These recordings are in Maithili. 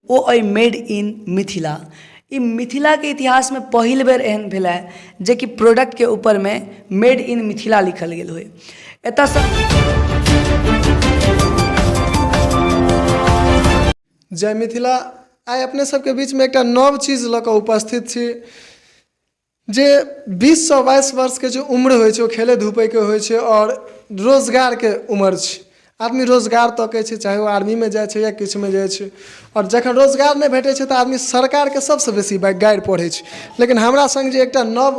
ओ अइ मेड इन मिथिला। ई मिथिलाके इतिहासमे पहिल बेर एहन भेलै जेकि प्रोडक्टके ऊपरमे मेड इन मिथिला लिखल गेल होइ। एतऽसँ जय मिथिला। आइ अपने सबके बीचमे एकटा नव चीज लऽ कऽ उपस्थित छी जे 20सँ 22 वर्षके जे उम्र होइ छै, ओ खेलै धूपैके होइ छै आओर रोजगारके उम्र छै। आदमी रोजगार तकै छै, चाहे ओ आर्मीमे जाइ छै या किछुमे जाइ छै। आओर जखन रोजगार नहि भेटै छै, तऽ आदमी सरकारके सभसँ बेसी गारि पढ़ै छै। लेकिन हमरा सङ्ग जे एकटा नव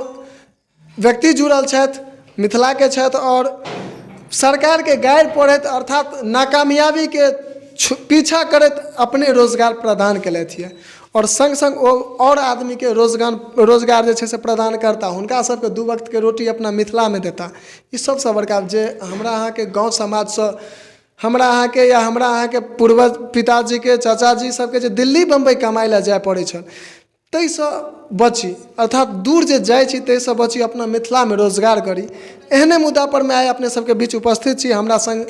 व्यक्ति जुड़ल छथि, मिथिलाके छथि आओर सरकारके गारि पढ़ैत, अर्थात नाकामयाबीके पीछा करैत अपने रोजगार प्रदान केलथि यऽ आओर सङ्ग सङ्ग ओ आओर आदमीके रोजगार जे छै से प्रदान करता, हुनका सबके दू वक्तके रोटी अपना मिथिलामे देता। ई सबसँ बड़का जे हमरा अहाँके गाँव समाजसँ हमरा अहाँके या हमरा अहाँके पूर्वज पिताजीके, चाचाजी सबके जे दिल्ली बम्बई कमाइ लए जाय पड़ै छल, ताहिसँ बची, अर्थात दूर जे जाइ छी ताहिसँ बची, अपना मिथिलामे रोजगार करी। एहने मुद्दापर मे आइ अपने सबके बीच उपस्थित छी। हमरा सङ्ग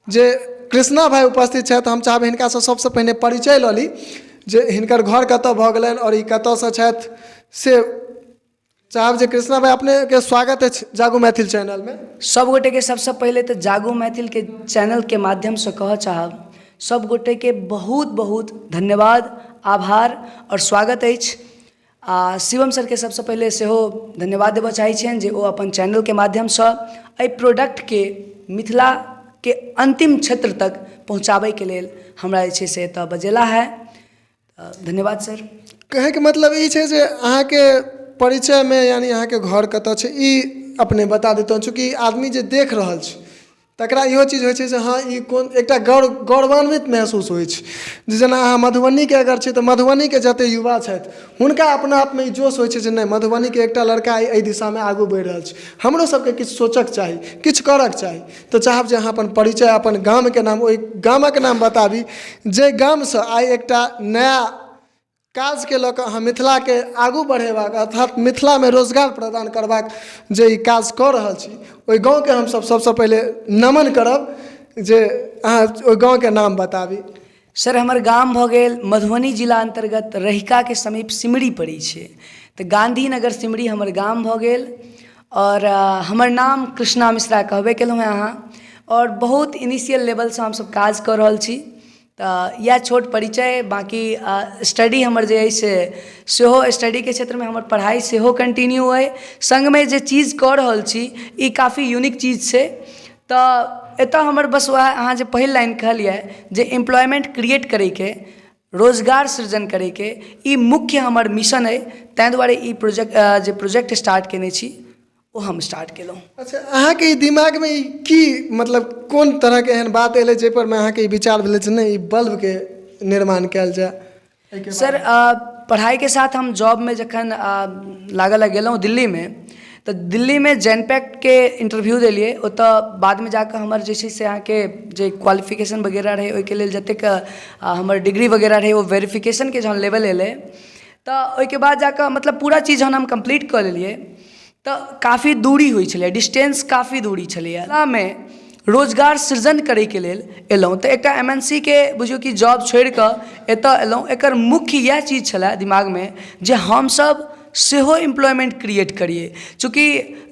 जे कृष्णा भाइ उपस्थित छथि, हम चाहबै हिनकासँ सबसँ पहिने परिचय लऽ ली जे हिनकर घर कतऽ भऽ गेलनि आओर ई कतऽसँ छथि। से चाहब जे कृष्णा भाइ, अपनेके स्वागत अछि जागू मैथिल चैनलमे। सब गोटेके सबसँ पहिले तऽ जागू मैथिलके चैनलके माध्यमसँ कहऽ चाहब, सब गोटेके बहुत बहुत धन्यवाद, आभार आओर स्वागत अछि। आ शिवम सरके सबसँ पहिले सेहो धन्यवाद देबऽ चाहै छियनि जे ओ अपन चैनलके माध्यमसँ एहि प्रोडक्टके मिथिलाके अन्तिम क्षेत्र तक पहुँचाबैके लेल हमरा जे छै से एतऽ बजेला हेँ। धन्यवाद सर। कहैके मतलब ई छै जे अहाँके परिचयमे, यानि अहाँके घर कतऽ छै, ई अपने बता दितहुँ। चूँकि आदमी जे देख रहल छै, तकरा इहो चीज होइ छै जे हँ, ई कोन एकटा गौरवान्वित महसूस होइ छै जे जेना अहाँ मधुबनीके अगर छी, तऽ मधुबनीके जतेक युवा छथि, हुनका अपना आपमे ई जोश होइ छै जे नहि, मधुबनीके एकटा लड़का एहि दिशामे आगू बढ़ि रहल छै, हमरो सबके किछु सोचऽके चाही, किछु करऽके चाही। तऽ चाहब जे अहाँ अपन परिचय, अपन गामके नाम, ओहि गामक नाम बताबी जाहि गामसँ आइ एकटा नया काजके लऽ कऽ अहाँ मिथिलाके आगू बढ़ेबाक, अर्थात मिथिलामे रोजगार प्रदान करबाक जे ई काज कऽ रहल छी। ओहि गाँवके हमसभ सभसँ पहिले नमन करब जे अहाँ ओहि गाँवके नाम बताबी। सर, हमर गाम भऽ गेल मधुबनी जिला अन्तर्गत रहिकाके समीप सिमरी पड़ै छै, तऽ गाँधीनगर सिमरी हमर गाम भऽ गेल। आओर हमर नाम कृष्णा मिश्रा कहबे केलहुँ हेँ अहाँ। आओर बहुत इनिशियल लेवलसँ हमसभ काज कऽ रहल छी, तऽ इएह छोट परिचय। बाँकी स्टडी हमर जे अछि से सेहो स्टडीके क्षेत्रमे हमर पढ़ाइ सेहो कन्टिन्यू अइ। सङ्गमे जे चीज कऽ रहल छी, ई काफी यूनिक चीज छै। तऽ एतय हमर बस उएह, अहाँ जे पहिल लाइन कहलियै जे एम्प्लॉयमेन्ट क्रिएट करैके, रोजगार सृजन करैके, ई मुख्य हमर मिशन अइ। ताहि दुआरे ई प्रोजेक्ट, जे प्रोजेक्ट स्टार्ट कयने छी, ओ हम स्टार्ट केलहुँ। अच्छा, अहाँके ई दिमागमे ई की मतलब कोन तरहके एहन बात एलै जाहिपर मे अहाँके ई विचार भेलै जे नहि, ई बल्बके निर्माण कयल जाय? सर, पढ़ाइके साथ हम जॉबमे जखन लागऽ लए गेलहुँ दिल्लीमे, तऽ दिल्लीमे जेनपैक्टके इंटरव्यू देलियै। ओतय बादमे जाकऽ हमर जे छै से अहाँके जे क्वालिफिकेशन वगैरह रहै, ओहिके लेल जतेक हमर डिग्री वगैरह रहै, ओ वेरिफिकेशनके जहन लेवल एलै, तऽ ओहिके बाद जाकऽ मतलब पूरा चीज जहन हम कम्प्लीट कऽ लेलियै, तऽ काफी दूरी होइ छलै, डिस्टेंस काफी दूरी छलैए। मे रोजगार सृजन करैके लेल एलहुँ, तऽ एकटा एम एन सी के बुझियौ कि जॉब छोड़ि कऽ एतय एलहुँ। एकर मुख्य इएह चीज छलए दिमागमे जे हमसभ सेहो एम्प्लॉयमेंट क्रिएट करियै। चूँकि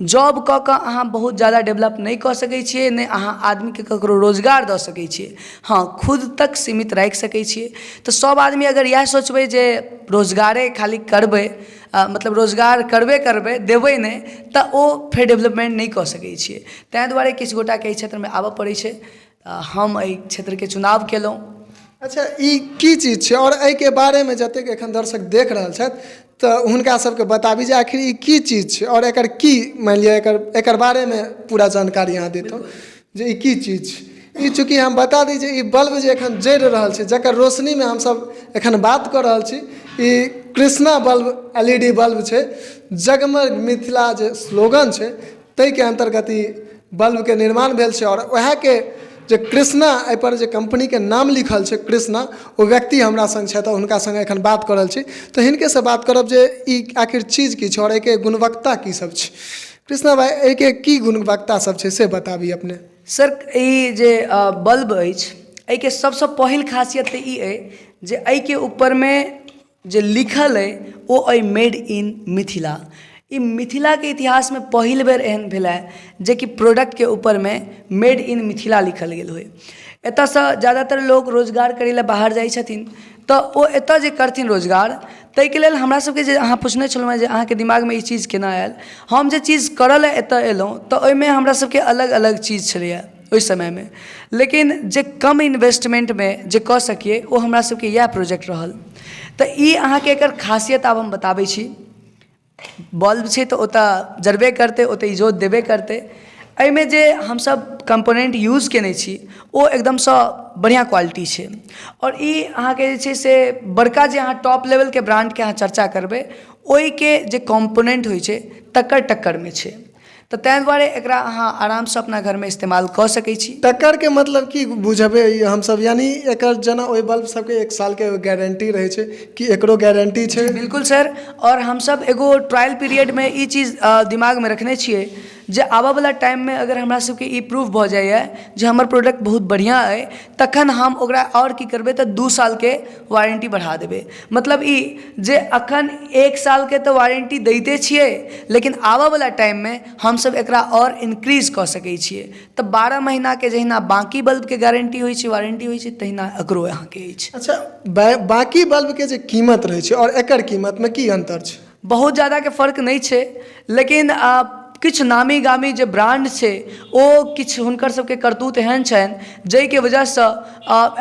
जॉब कऽ कऽ अहाँ बहुत ज्यादा डेवलप नहि कऽ सकै छियै, नहि अहाँ आदमीके ककरो रोजगार दऽ सकै छियै। हँ, खुद तक सीमित राखि सकै छियै। तऽ सभ आदमी अगर इएह सोचबै जे रोजगारे खाली करबै, मतलब रोजगार करबे करबै, देबै नहि, तऽ ओ फेर डेवलपमेन्ट नहि कऽ सकै छियै। ताहि दुआरे किछु गोटाके एहि क्षेत्रमे आबऽ पड़ै छै। हम एहि क्षेत्रके चुनाव केलहुँ। अच्छा, ई की चीज छै आओर एहिके बारेमे जतेक एखन दर्शक देख रहल छथि, तऽ हुनका सबके बताबी जे आखिर ई की चीज छै आओर एकर की, मानि लिअ, एकर बारेमे पूरा जानकारी अहाँ दैतहुँ जे ई की चीज छै। ई चूँकि हम बता दी जे ई बल्ब जे एखन जरि रहल छै, जकर रोशनीमे हमसभ एखन बात कऽ रहल छी, ई Krishna bulb L E D bulb छै। जगमग मिथिला जे स्लोगन छै, ताहिके अन्तर्गत ई बल्बके निर्माण भेल छै। आओर उएहके जे कृष्णा, एहिपर जे कम्पनीके नाम लिखल छै कृष्णा, ओ व्यक्ति हमरा सङ्ग छथि आओर हुनका सङ्ग एखन बात कऽ रहल छी। तऽ हिनकेसँ बात करब जे ई आखिर चीज की छै आओर एहिके गुणवत्ता की सब छै। कृष्णा भाइ, एहिके की गुणवत्ता सब छै से बताबी अपने। सर, ई जे बल्ब अछि, एहिके सभसँ पहिल खासियत तऽ ई अइ जे एहिके ऊपरमे जे लिखल अइ ओ अइ मेड इन मिथिला। ई मिथिलाके इतिहासमे पहिल बेर एहन भेलए जेकि प्रोडक्टके ऊपरमे मेड इन मिथिला लिखल गेल होइ। एतयसँ ज्यादातर लोक रोजगार करै लए बाहर जाइ छथिन, तऽ ओ एतय जे करथिन रोजगार, ताहिके लेल हमरासभके जे अहाँ पुछने छलहुँ हेँ जे अहाँके दिमागमे ई चीज केना आयल, हम जे चीज करय लेल एतय एलहुँ तऽ ओहिमे हमरासभके अलग अलग चीज छलैए ओहि समयमे, लेकिन जे कम इन्वेस्टमेंटमे जे कऽ सकियै ओ हमरासभके इएह प्रोजेक्ट रहल। तऽ ई अहाँके एकर खासियत आब हम बताबै छी। बल्ब छै तऽ ओ तऽ जरबे करतै, ओ तऽ इजोत देबे करतै। एहिमे जे हमसभ कम्पोनेन्ट यूज कयने छी ओ एकदमसँ बढ़िआँ क्वालिटी छै, आओर ई अहाँके जे छै से बड़का जे अहाँ टॉप लेवलके ब्राण्डके अहाँ चर्चा करबै, ओहिके जे कम्पोनेन्ट होइ छै तकर टक्करमे छै। तऽ ताहि दुआरे एकरा अहाँ आरामसँ अपना घरमे इस्तेमाल कऽ सकै छी। टक्करके मतलब की बुझबै हमसभ? यानी एकर जेना ओहि बल्ब सबके एक सालके गारंटी रहै छै, कि एकरो गारंटी छै? बिल्कुल सर, आओर हमसभ एगो ट्रायल पीरियडमे ई चीज दिमागमे रखने छियै जे आबयवला टाइममे अगर हमरा सबके ई प्रूफ भऽ जाइए जे हमर प्रोडक्ट बहुत बढ़िआँ अइ, तखन हम ओकरा आओर की करबै तऽ 2 सालके वारंटी बढ़ा देबै। मतलब ई जे अखन 1 सालके तऽ वारंटी दैते छियै, लेकिन आबयवला टाइममे हमसभ एकरा आओर इन्क्रीज कऽ सकै छियै। तऽ 12 महीनाके जहिना बाँकी बल्बके गारंटी होइ छै, वारंटी होइ छै, तहिना एकरो अहाँके अछि। अच्छा, बाँकी बल्बके जे कीमत रहै छै आओर एकर कीमतमे की अन्तर छै? बहुत ज्यादाके फर्क नहि छै, लेकिन किछु नामी गामी जे ब्राण्ड छै ओ किछु हुनकर सबके करतूत एहन छनि जाहिके वजहसँ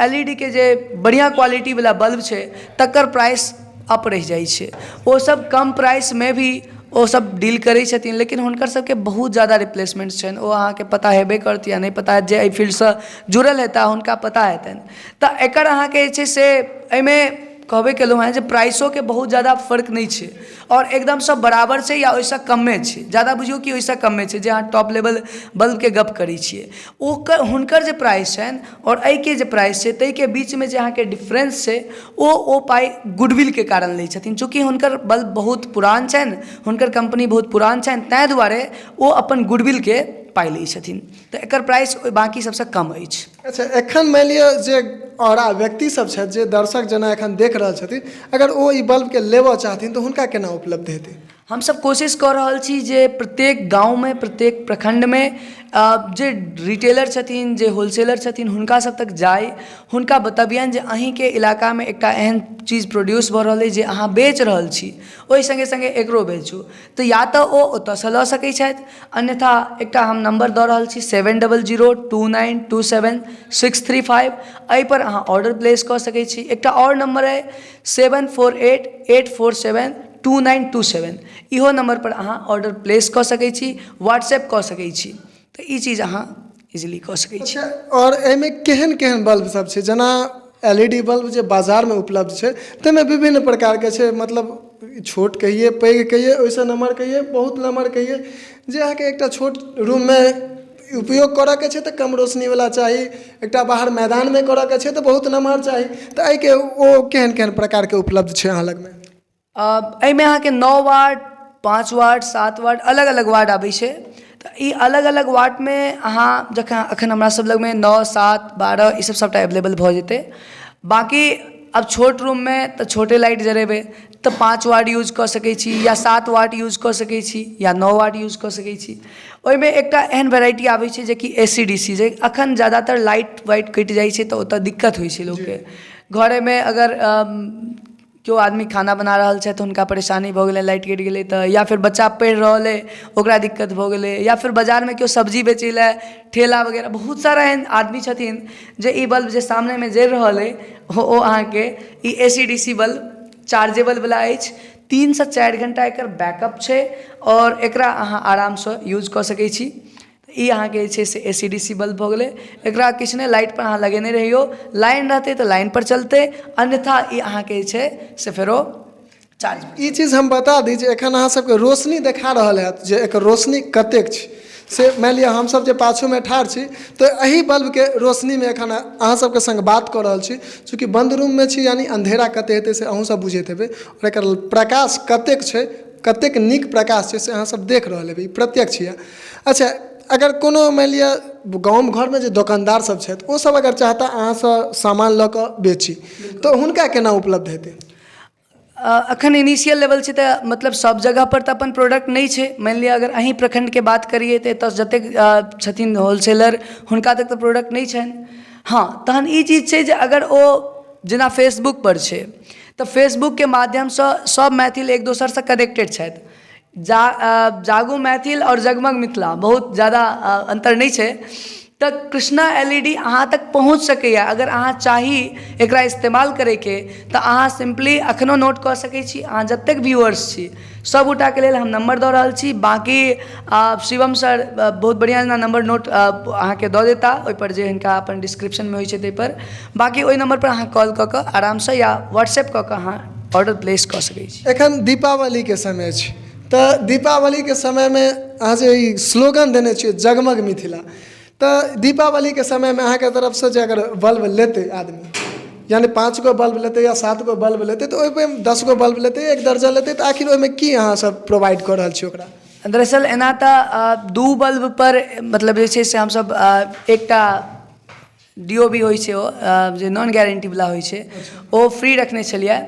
एल ई डी के जे बढ़िआँ क्वालिटीवला बल्ब छै तकर प्राइस अप रहि जाइ छै। ओसब कम प्राइसमे भी ओसब डील करै छथिन, लेकिन हुनकर सबके बहुत ज्यादा रिप्लेसमेन्ट छनि। ओ अहाँके पता हेबे करत या नहि पता हैत, जे एहि फील्डसँ जुड़ल हेताह हुनका पता हेतनि। तऽ एकर अहाँके जे छै से एहिमे कहबे केलहुँ हेँ जे प्राइसोके बहुत ज्यादा फर्क नहि छै आओर एकदमसँ बराबर छै या ओहिसँ कमे छै, ज्यादा बुझियौ कि ओहिसँ कमे छै। जे अहाँ टॉप लेवल बल्बके गप्प करै छियै, ओकर हुनकर जे प्राइस छनि आओर एहिके जे प्राइस छै ताहिके बीचमे जे अहाँके डिफरेंस छै, ओ पाइ गुडविलके कारण लै छथिन। चूँकि हुनकर बल्ब बहुत पुरान छनि, हुनकर कम्पनी बहुत पुरान छनि, ताहि दुआरे ओ अपन गुडविलके पाइ लै छथिन। तऽ एकर प्राइस ओहि बाँकी सभसँ कम अछि। अच्छा, एखन मानि लिअ जे आओर व्यक्ति सब छथि, जे दर्शक जेना एखन देख रहल छथिन, अगर ओ ई बल्बके लेबऽ चाहथिन तऽ हुनका केना उपलब्ध हेतै? हमसभ कोशिश कऽ रहल छी जे प्रत्येक गाँवमे, प्रत्येक प्रखण्डमे जे रिटेलर छथिन, जे होलसेलर छथिन, हुनका सभ तक जाइ, हुनका बतबियनि जे अहीँके इलाकामे एकटा एहन चीज प्रोड्यूस भऽ रहल अइ जे अहाँ बेच रहल छी, ओहि सङ्गे सङ्गे एकरो बेचू। तऽ या तऽ ओ ओतयसँ लऽ सकैत छथि, अन्यथा एकटा हम नम्बर दऽ रहल छी 7002927635, एहिपर अहाँ ऑर्डर प्लेस कऽ सकैत छी। एकटा आओर नम्बर अइ 7488472927, इहो नम्बरपर अहाँ ऑर्डर प्लेस कऽ सकैत छी, व्हाट्सएप कऽ सकैत छी। तऽ ई चीज अहाँ इजिली कऽ सकैत छी। अच्छा, आओर एहिमे केहन केहन बल्ब सब छै? जेना एल ई डी बल्ब जे बाजारमे उपलब्ध छै ताहिमे विभिन्न प्रकारके छै, मतलब छोट कहियै, पैघ कहियै, ओहिसँ नमहर कहियै, बहुत नमहर कहियै, जे अहाँके एकटा छोट रूममे उपयोग करऽके छै तऽ कम रोशनीवला चाही, एकटा बाहर मैदानमे करऽके छै तऽ बहुत नमहर चाही। तऽ एहिके ओ केहन केहन प्रकारके उपलब्ध छै अहाँ लगमे? एहिमे अहाँके 9 वाट, 5 वाट, 7 वाट, अलग अलग वाट आबै छै। तऽ ई अलग अलग वाटमे अहाँ जखन एखन हमरा सभ लगमे 9, 7, 12 ईसभ सभटा एवेलेबल भऽ जेतै। बाँकी आब छोट रूममे तऽ छोटे लाइट जरेबै तऽ 5 वाट यूज कऽ सकै छी या 7 वाट यूज कऽ सकै छी या 9 वाट यूज कऽ सकै छी। ओहिमे एकटा एहन वेराइटी आबै छै जेकि ए सी डी सी, जे एखन ज्यादातर लाइट वाइट कटि जाइ छै तऽ ओतय दिक्कत होइ छै लोकके। घरेमे अगर केओ आदमी खाना बना रहल छथि, हुनका परेशानी भऽ गेलै, लाइट कटि गेलै तऽ, या फेर बच्चा पढ़ि रहल अइ, ओकरा दिक्कत भऽ गेलै, या फेर बाजारमे केओ सब्जी बेचै लए ठेला वगैरह, बहुत सारा एहन आदमी छथिन जे ई बल्ब जे सामनेमे जरि रहल अइ ओ अहाँके ई ए सी डी सी बल्ब चार्जेबलवला अछि। 3सँ 4 घण्टा एकर बैकअप छै आओर एकरा अहाँ आरामसँ यूज कऽ सकै छी। ई अहाँके जे छै से ए सी डी सी बल्ब भऽ गेलै। एकरा किछु नहि, लाइटपर अहाँ लगेने रहियौ, लाइन रहतै तऽ लाइनपर चलतै, अन्यथा ई अहाँके जे छै से फेरो चार्ज। ई चीज हम बता दी जे एखन अहाँ सबके रोशनी देखा रहल हैत जे एकर रोशनी कतेक छै, से मानि लिअ हमसब जे पाछूमे ठाढ़ छी तऽ एहि बल्बके रोशनीमे एखन अहाँ सबके सङ्ग बात कऽ रहल छी। चूँकि बन्द रूममे छी, यानि अन्धेरा कतेक हेतै से अहूँ सब बुझैत हेबै, आओर एकर प्रकाश कतेक छै, कतेक नीक प्रकाश छै से अहाँ सब देख रहल हेबै, ई प्रत्यक्ष यऽ। अच्छा, अगर कोनो मानि लिअ गाम घरमे जे दोकानदार सब छथि ओसब अगर चाहता अहाँसँ सामान लऽ कऽ बेची तऽ हुनका केना उपलब्ध हेतै? अखन इनिशियल लेवल छै तऽ मतलब सभ जगहपर तऽ अपन प्रोडक्ट नहि छै। मानि लिअ अगर अहीं प्रखण्डके बात करियै तऽ एतय जतेक छथिन होलसेलर हुनका तक तऽ प्रोडक्ट नहि छनि। हँ, तहन ई चीज छै जे अगर ओ जेना फेसबुकपर छै तऽ फेसबुकके माध्यमसँ सभ मैथिल एक दोसरसँ कनेक्टेड छथि। जागू मैथिल आओर जगमग मिथिला बहुत ज्यादा अन्तर नहि छै। तऽ कृष्णा एल ई डी अहाँ तक पहुँच सकैए। अगर अहाँ चाही एकरा इस्तेमाल करैके तऽ अहाँ सिम्पली एखनो नोट कऽ सकै छी। अहाँ जतेक व्यूअर्स छी सभगोटाके लेल हम नम्बर दऽ रहल छी। बाँकी शिवम सर बहुत बढ़िआँ जेना नम्बर नोट अहाँके दऽ देता ओहिपर, जे हिनका अपन डिस्क्रिप्शनमे होइ छै ताहिपर। बाँकी ओहि नम्बरपर अहाँ कॉल कऽ कऽ आरामसँ या व्हाट्सएप कऽ कऽ अहाँ ऑर्डर प्लेस कऽ सकै छी। एखन दीपावलीके समय छै, तऽ दीपावलीके समयमे अहाँ जे ई स्लोगन देने छियै जगमग मिथिला, तऽ दीपावलीके समयमे अहाँके तरफसँ जे अगर बल्ब लेतै आदमी, यानि 5 गो बल्ब लेतै या 7 गो बल्ब लेतै, तऽ ओहिमे 10 गो बल्ब लेतै, एक दर्जन लेतै, तऽ आखिर ओहिमे की अहाँसभ प्रोवाइड कऽ रहल छियै ओकरा? दरअसल एना तऽ दू बल्बपर मतलब जे छै से हमसभ एकटा डी ओ बी होइ छै, ओ जे नॉन गारंटीवला होइ छै, ओ फ्री रखने छलियै।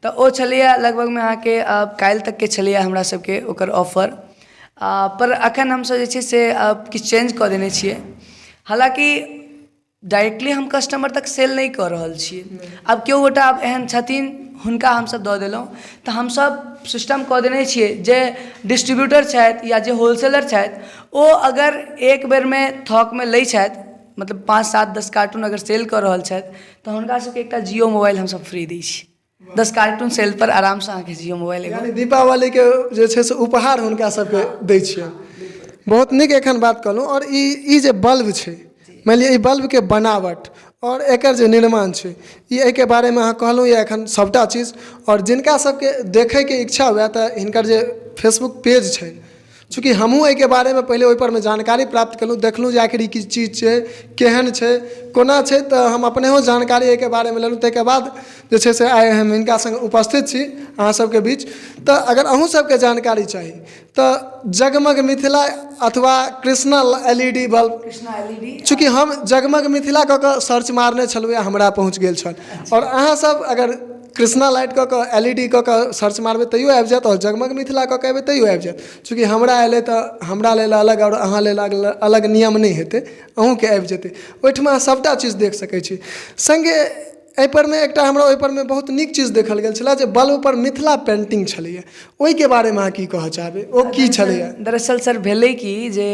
तऽ ओ छलैए लगभगमे अहाँके काल्हि तकके छलैए हमरा सबके ओकर ऑफर। पर एखन हमसभ जे छै से किछु चेंज कऽ देने छियै। हालाँकि डायरेक्टली हम कस्टमर तक सेल नहि कऽ रहल छियै। आब केओ गोटा आब एहन छथिन, हुनका हमसभ दऽ देलहुँ। तऽ हमसभ सिस्टम कऽ देने छियै जे डिस्ट्रीब्यूटर छथि या जे होलसेलर छथि, ओ अगर एक बेरमे थोकमे लै छथि, मतलब 5, 7, 10 कार्टून अगर सेल कऽ रहल छथि, तऽ हुनका सबके एकटा जिओ मोबाइल हमसब फ्री दै छी। 10 कार्टून सेल पर आरामसँ अहाँके जिओ मोबाइल एगो। यानी दीपावलीके जे छै से उपहार हुनका सबके दै छियनि। बहुत नीक एखन बात कहलहुँ। आओर ई ई जे बल्ब छै, मानि लिअ ई बल्बके बनावट आओर एकर जे निर्माण छै, ई एहिके बारेमे अहाँ कहलहुँ यऽ एखन सभटा चीज। आओर जिनका सबके देखैके इच्छा हुए तऽ हिनकर जे फेसबुक पेज छनि, चूँकि हमहूँ एहिके बारेमे पहिले ओहिपर मे जानकारी प्राप्त केलहुँ, देखलहुँ जे आखिर ई की चीज छै, केहन छै, कोना छै, तऽ हम अपनेहो जानकारी एहिके बारेमे लेलहुँ। ताहिके बाद जे छै से आइ हम हिनका सङ्ग उपस्थित छी अहाँ सबके बीच। तऽ अगर अहूँ सबके जानकारी चाही तऽ जगमग मिथिला अथवा Krishna L E D bulb. Krishna L E D. चूँकि हम जगमग मिथिला कऽ कऽ सर्च मारने छलहुँ, हमरा पहुँच गेल छल। आओर अहाँसभ अगर कृष्णा लाइट कऽ कऽ एल ई डी कऽ कऽ सर्च मारबै तैयो आबि जायत, आओर जगमग मिथिला कऽ कऽ एबै तैयो आबि जायत। चूँकि हमरा एलै तऽ हमरा लेल अलग आओर अहाँ लेल अलग नियम नहि हेतै, अहूँके आबि जेतै। ओहिठमा अहाँ सभटा चीज देख सकै छी। सङ्गे एहिपर मे एकटा हमरा ओहिपर मे बहुत नीक चीज देखल गेल छलए जे बल्बपर मिथिला पेन्टिंग छलैए। ओहिके बारेमे अहाँ की कहऽ चाहबै? ओ की छलैए? दरअसल सर, भेलै कि जे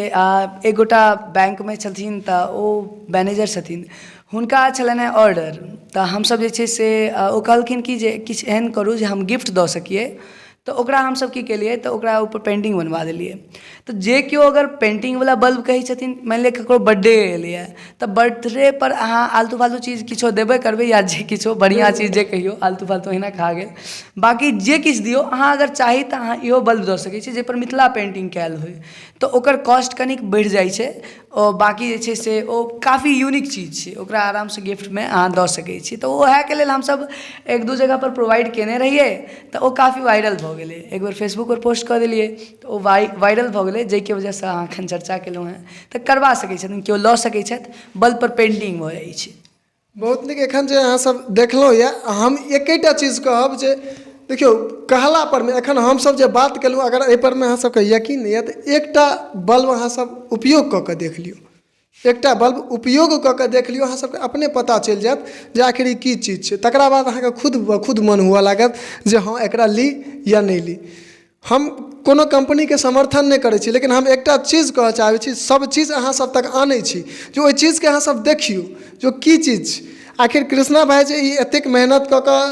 एक गोटा बैंकमे छथिन, तऽ ओ मैनेजर छथिन, हुनका छलनि हेँ ऑर्डर। तऽ हमसभ जे छै से ओ कहलखिन कि जे किछु एहन करू जे हम गिफ्ट दऽ सकियै। तऽ ओकरा हमसभ की केलियै, तऽ ओकरा ऊपर पेन्टिंग बनबा देलियै। तऽ जे केओ अगर पेन्टिंगवला बल्ब कहै छथिन, मानि लिअ ककरो बर्थडे एलैए, तऽ बर्थडे पर अहाँ आलतू फालतू चीज किछो देबे करबै या जे किछो बढ़िआँ चीज जे कहियौ, आलतू फालतू ओहिना खा गेल। बाँकी जे किछु दियौ अहाँ, अगर चाही तऽ अहाँ इहो बल्ब दऽ सकै छी जाहिपर मिथिला पेन्टिंग कयल होइ। तऽ ओकर कॉस्ट कनिक बढ़ि जाइ छै। ओ बाँकी जे छै से ओ काफी यूनिक चीज छै, ओकरा आरामसँ गिफ्टमे अहाँ दऽ सकै छी। तऽ उएहके लेल हमसभ एक दू जगहपर प्रोवाइड कयने रहियै, तऽ ओ काफी वायरल भऽ गेलै। एक बेर फेसबुकपर पोस्ट कऽ देलियै तऽ ओ वायरल भऽ गेलै, जाहिके वजहसँ अहाँ एखन चर्चा केलहुँ हेँ। तऽ करबा सकै छथिन, केओ लऽ सकै छथि, बल्बपर पेन्टिंग भऽ जाइ छै। बहुत नीक। एखन जे अहाँसभ देखलहुँ यए, हम एकेटा चीज कहब जे देखियौ, कहला परमे एखन हमसभ जे बात केलहुँ, अगर एहिपर मे अहाँसभके यकीन नहि यए तऽ एकटा बल्ब अहाँसभ उपयोग कऽ कऽ देख लियौ। एकटा बल्ब उपयोग कऽ कऽ देख लियौ, अहाँसभके अपने पता चलि जायत जे आखिर ई की चीज छै। तकरा बाद अहाँके खुद ब खुद मन हुअ लागत जे हँ, एकरा ली या नहि ली। हम कोनो कम्पनीके समर्थन नहि करै छी, लेकिन हम एकटा चीज कहऽ चाहै छी, सभ चीज अहाँसभ तक आनै छी जे ओहि चीजके अहाँसभ देखियौ जे ओ की चीज छै। आखिर कृष्णा भाइ जे ई एतेक मेहनत कऽ कऽ,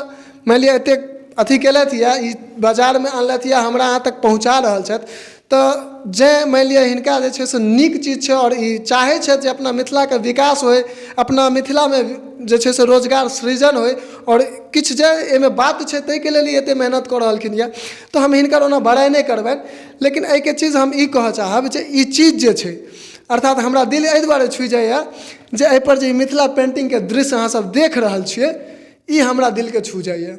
मानि लिअ, एतेक अथी केलथि यए, ई बाजारमे अनलथि यए, हमरा अहाँ तक पहुँचा रहल छथि, तऽ जे मानि लिअ हिनका जे छै से नीक चीज छै आओर ई चाहै छथि जे अपना मिथिलाके विकास होइ, अपना मिथिलामे जे छै से रोजगार सृजन होइ, आओर किछु जे एहिमे बात छै, ताहिके लेल ई एतेक मेहनत कऽ रहलखिन यए, तऽ हम हिनकर ओना बड़ाइ नहि करबनि। लेकिन एहिके चीज हम ई कहऽ चाहब जे ई चीज जे छै, अर्थात हमरा दिल एहि दुआरे छुइ जाइए जे एहिपर जे ई मिथिला पेन्टिंगके दृश्य अहाँसभ देख रहल छियै, ई हमरा दिलके छू जाइए।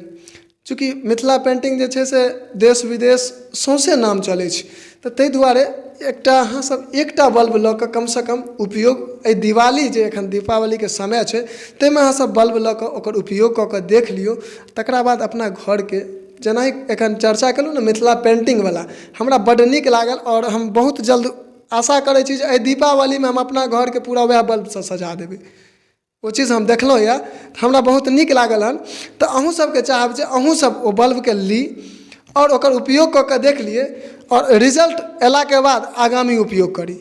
चूँकि मिथिला पेन्टिंग जे छै से देश विदेश सौँसे नाम चलै छै तऽ ताहि दुआरे एकटा अहाँसभ एकटा बल्ब लऽ कऽ कमसँ कम उपयोग एहि दिवाली जे एखन दीपावलीके समय छै ताहिमे अहाँसभ बल्ब लऽ कऽ ओकर उपयोग कऽ कऽ देख लियौ तकरा बाद अपना घरके जेनाहि एखन चर्चा केलहुँ ने मिथिला पेन्टिंगवला हमरा बड्ड नीक लागल आओर हम बहुत जल्द आशा करै छी जे एहि दीपावलीमे हम अपना घरके पूरा उएह बल्बसँ सजा देबै। ओ चीज हम देखलहुँ यऽ तऽ हमरा बहुत नीक लागल हन तऽ अहूँ सबके चाहब जे अहूँ सब ओ बल्बके ली आओर ओकर उपयोग कऽ कऽ देख लियै आओर रिजल्ट अयलाके बाद आगामी उपयोग करी।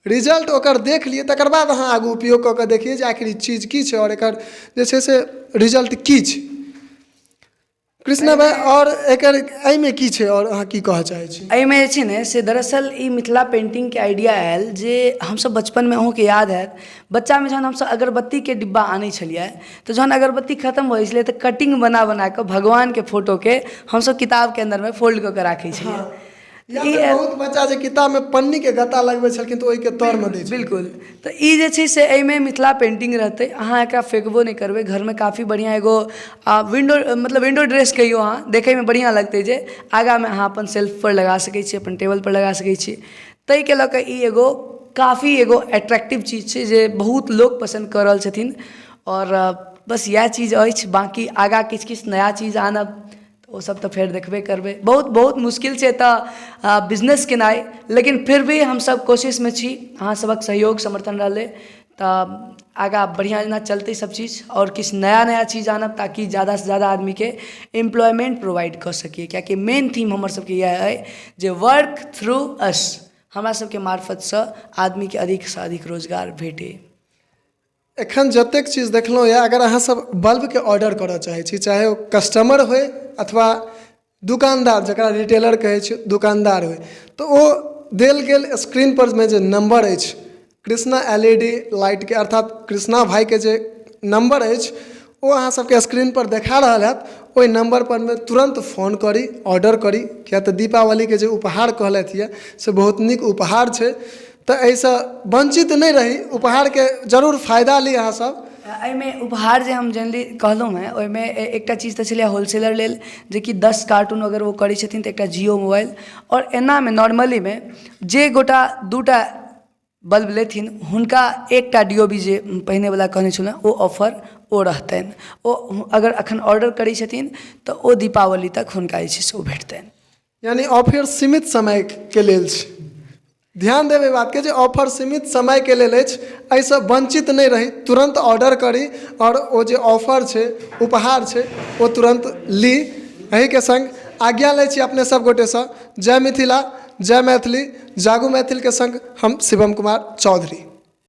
रिजल्ट ओकर देख लियै तकर बाद अहाँ आगू उपयोग कऽ कऽ देखियै जे आखिर ई चीज की छै आओर एकर जे छै से रिजल्ट की छै। कृष्णा भाइ आओर एकर एहिमे की छै आओर अहाँ की कहऽ चाहै छी? एहिमे जे छै ने से दरअसल ई मिथिला पेन्टिंगके आइडिया आयल जे हमसभ बचपनमे अहूँके याद हैत, बच्चामे जहन हमसभ अगरबत्तीके डिब्बा आनै छलियै तऽ जहन अगरबत्ती खतम भऽ जाइ छलै तऽ कटिंग बना बना कऽ भगवानके फोटोके हमसभ किताबके अन्दरमे फोल्ड कऽ कऽ राखै छलियै। या फेर बहुत बच्चा जे किताबमे पन्नीके गत्ता लगबै छलखिन तऽ ओहिके तरमे दै छलखिन। बिल्कुल, तऽ ई जे छै से एहिमे मिथिला पेन्टिंग रहतै, अहाँ एकरा फेकबो नहि करबै, घरमे काफी बढ़िआँ एगो विंडो, मतलब विंडो ड्रेस कहियौ अहाँ, देखैमे बढ़िआँ लगतै जे आगाँमे अहाँ अपन सेल्फपर लगा सकै छी, अपन टेबलपर लगा सकै छी। ताहिके लऽ कऽ ई एगो काफी एगो एट्रैक्टिव चीज छै जे बहुत लोक पसन्द कऽ रहल छथिन आओर बस इएह चीज अछि। बाँकी आगाँ किछु किछु नया चीज आनब तऽ ओसभ तऽ फेर देखबे करबै। बहुत बहुत मुश्किल छै एतय बिजनेस केनाइ, लेकिन फिर भी हमसभ कोशिशमे छी। अहाँसभक सहयोग समर्थन रहलै तऽ आगाँ बढ़िआँ जेना चलतै सभचीज आओर किछु नया नया चीज आनब ताकि ज्यादासँ ज्यादा आदमीके एम्प्लॉयमेंट प्रोवाइड कऽ सकियै, कियाकि मेन थीम हमरसभके इएह अइ जे वर्क थ्रू अस, हमरासभके मार्फतसँ आदमीके अधिकसँ अधिक रोजगार भेटय। एखन जतेक चीज देखलहुँ यऽ, अगर अहाँ सब बल्बके ऑर्डर करऽ चाहै छी, चाहे ओ कस्टमर होइ अथवा दोकानदार जकरा रिटेलर कहै छै दोकानदार होइ, तऽ ओ देल गेल स्क्रीनपर मे जे नम्बर अछि कृष्णा एल ई डी लाइटके, अर्थात कृष्णा भाइके जे नम्बर अछि ओ अहाँ सबके स्क्रीनपर देखा रहल हैत। ओहि नम्बरपर मे तुरन्त फोन करी, ऑर्डर करी, किएक तऽ दीपावलीके जे उपहार कहलथि यऽ से बहुत नीक उपहार छै। तऽ एहिसँ वञ्चित नहि रही, उपहारके जरूर फायदा ली अहाँसभ। एहिमे उपहार जे हम जनरली कहलहुँ हेँ ओहिमे एकटा चीज तऽ छलै होलसेलर लेल जेकि 10 कार्टून अगर ओ करै छथिन तऽ एकटा जिओ मोबाइल, आओर एनामे नॉर्मलीमे जे गोटा 2टा बल्ब लेथिन हुनका एकटा डी ओ बी जे पहिनेवला कहने छलहुँ ओ ऑफर ओ रहतनि। ओ अगर एखन ऑर्डर करै छथिन तऽ ओ दीपावली तक हुनका जे छै से ओ भेटतनि। यानी ऑफर सीमित समयके लेल छै। ध्यान देब एहि बातके जे ऑफर सीमित समयके लेल अछि, एहिसँ वञ्चित नहि रही, तुरन्त ऑर्डर करी आओर ओ जे ऑफर छै, उपहार छै, ओ तुरन्त ली। एहिके सङ्ग आज्ञा लै छी अपने सब गोटेसँ। जय मिथिला, जय मैथिली, जागू मैथिलके सङ्ग हम शिवम कुमार चौधरी।